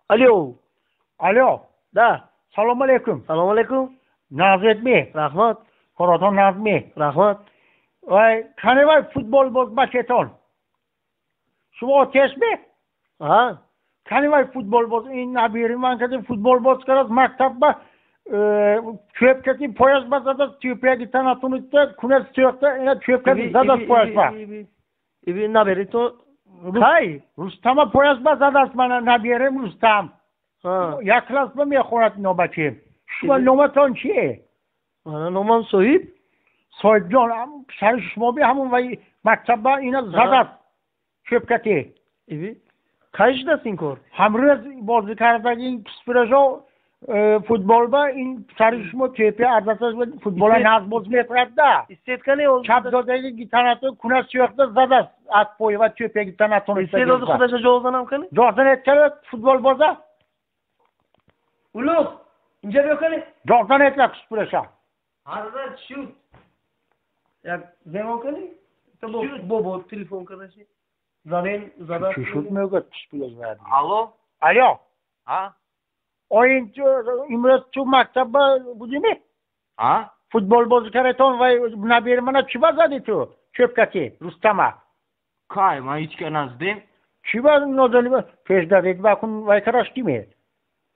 Алло. Алло. Да. Салом алейкум. Салом алейкум. Нағзетми? Раҳмат. Коротон нағзми? Раҳмат. Вай, кани вай футбол боз бачетон? Шумо отешми? Ҳа. Кани вай футбол боз ин набири ман кади футбол боз кард мактабба чӯб кати пояш ба задад тӯпияги танатунитта кунас сӯхта ина чӯб кати задад пояш ба. Иби набери то кай? Рустама пояш ба задаст мана набирем Рустам. Як класс ба мехонад нобачем. Шумо номатон чие? Мана номам Соҳиб. Соҳибҷон, сари шумо би ҳамон вай мактабба ина задад чӯб кати. Иби кай шудаст ин кор? Ҳамрӯз бозӣ кардаги ин киспирашо футболба ин сари шумо тепи ардасаш футбола нағз боз мекунад да. Истеткани чап додаги гитанато куна сӯхта задаст аз пой ва тепи гитанато. Истеъдоди худаша ҷо занам кани? Ҷо занед кани футбол боза? Улуғ, инҷа биё кани? Ҷо занед ла киспираша. Ҳа, шуд. Як земон кани? Бобо телефон кардаши. Заден задаш. Чӣ шуд мегӯяд киспираш? Алло? Алло. Ҳа? Оин имрӯз ту мактабба будими? Ҳа? Футбол бозӣ каретон вай набири мана чӣ ба зади ту? Чӯбкати Рустама. Кай, ман ҳеҷ ка наздем. Чӣ ба нозали пеш дадед ба кун вай караштиме?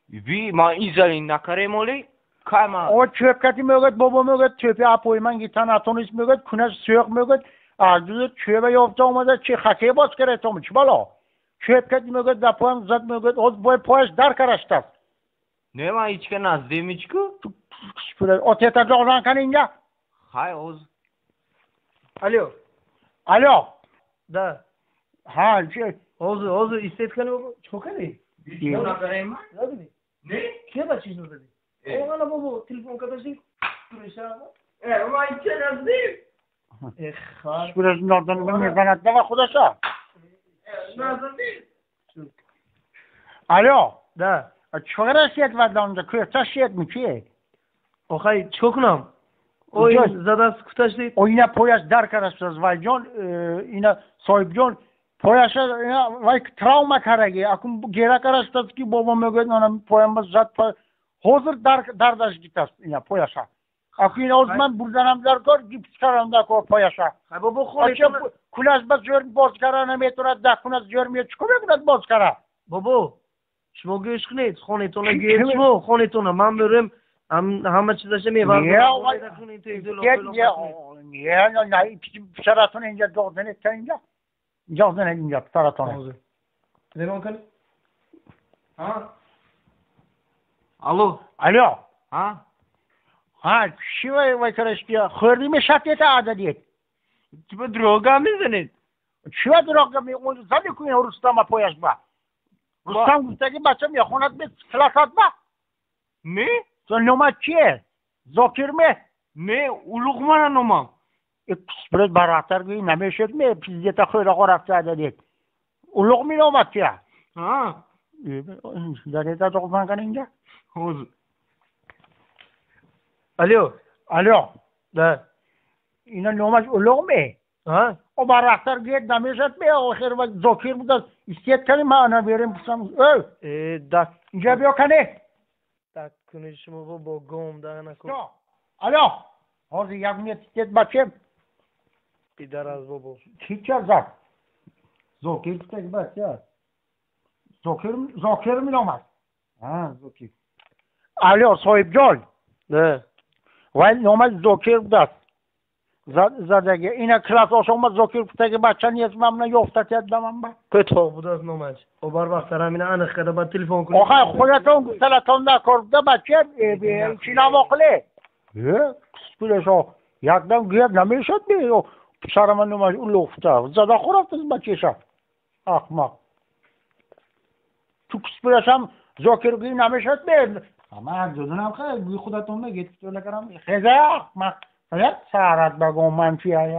Би, ман изали накарем оли? Кай ман? О чӯбкати мегӯяд, бобо мегӯяд, чӯпи апои ман гитан атонис мегӯяд, кунаш сӯх мегӯяд, аз чӯба ёфта омада чи хоккей боз каретон чӣ бало? Чӯбкати мегӯяд, да поям зад мегӯяд, оз бой пояш дар караштаст. Не, ман ҳеҷ ка наздем ҳеҷ-ку. Отета ҷоғзан кани инҷа? Хай, оз. Алло. Алло. Да. Ҳа, чи? Ҳозир, ҳозир истед кани бобо. Чӣ кардӣ? Накарем ман? Задӣ? Не? Ке ба чиз задӣ? О, ана бобо телефон кардаши. Туреша. Э, ман ҳеҷ ка наздем. Э, хар. Киспираш нозан мезанад да худаша. Наздем. Алло. Да. Чӣ шед вадонда кӯрта шед мичи? Охай, чӣ кунам? Ой, задаст куташди. О ина пояш дар караштаз вайҷон, ина соҳибҷон пояша ина вай травма караги. Акун гера караштаз ки бобо мегӯяд ана поям зад ҳозир дардаш гитаст ина пояша. Акун ина ҳозир ман бурданам дар кор, гипс карам дар кор пояша. Хай бобо хонетона кунаш ба зӯр боз кара наметавонад, да кунаш зӯр меояд, чӣ кор мекунад боз кара? Бобо, шумо гӯш кунед, хонетона гӯед шумо, хонетона ман мерем ҳама чизаша меварзам. Не, писаратон инҷа ҷоғ занед та инҷа. Ҷоғ занед инҷа писаратон. Зенон кани? Ҳа? Алло. Алло. Ҳа? Ҳа, чӣ вай вай караштия? Хӯрдими шатета ададед? Чӣ ба дурӯғ мезанед? Чӣ ба дурӯғ мезанед? Зади кун Рустама пояш ба. Рустам гуфтаги бача мехонад ме классат ба? Не? То номат чие? Зокир ме? Не, Улуғ мана номам. Киспират барақтар гӯи намешуд ме? Пиздета хӯраҳо рафта ададед. Улуғ ми номат чия? Ҳа. Дарета ҷоғзан кани инҷа? Ҳозир. Алло. Алло. Да. Ина номаш Улуғ ме? Ҳа? О барақтар гӯед намешуд ме? Охир ва Зокир будааст. Истед кани ман ана берем пурсам. Эй! Э, дак. Инҷа биё кани. Так куни шумо бо гом да наку. Алло. Ҳозир як минут истед бачем. Пидар аз бобо. Чӣ ча зад? Зокир гуфтаги бача. Зокир, Зокир миномад. Ҳа, Зокир. Алло, соҳибҷон. Да. Вай номаш Зокир будааст. Задаги. Ина класс ошома Зокир гуфтаги бача нест, ман мана ёфта тиядам ба. Кӯтоҳ будааст номаш. О барвақттар ҳамина аниқ карда ба телефон кунед. Охай, худатон гуфталатон накор буда бача, чӣ навоқиле? Э, киспирашо якдам гӯяд намешуд ме? Писарама номаш Улуғ гуфта. Зада хӯрафтаст бачаша. Ахмақ. Ту киспирашам Зокир гӯӣ намешуд ме? Ама додунам хай гӯи худатон мегӯед, китолакарам. Хеза ахмақ. Сарат ба гом ман чи ая?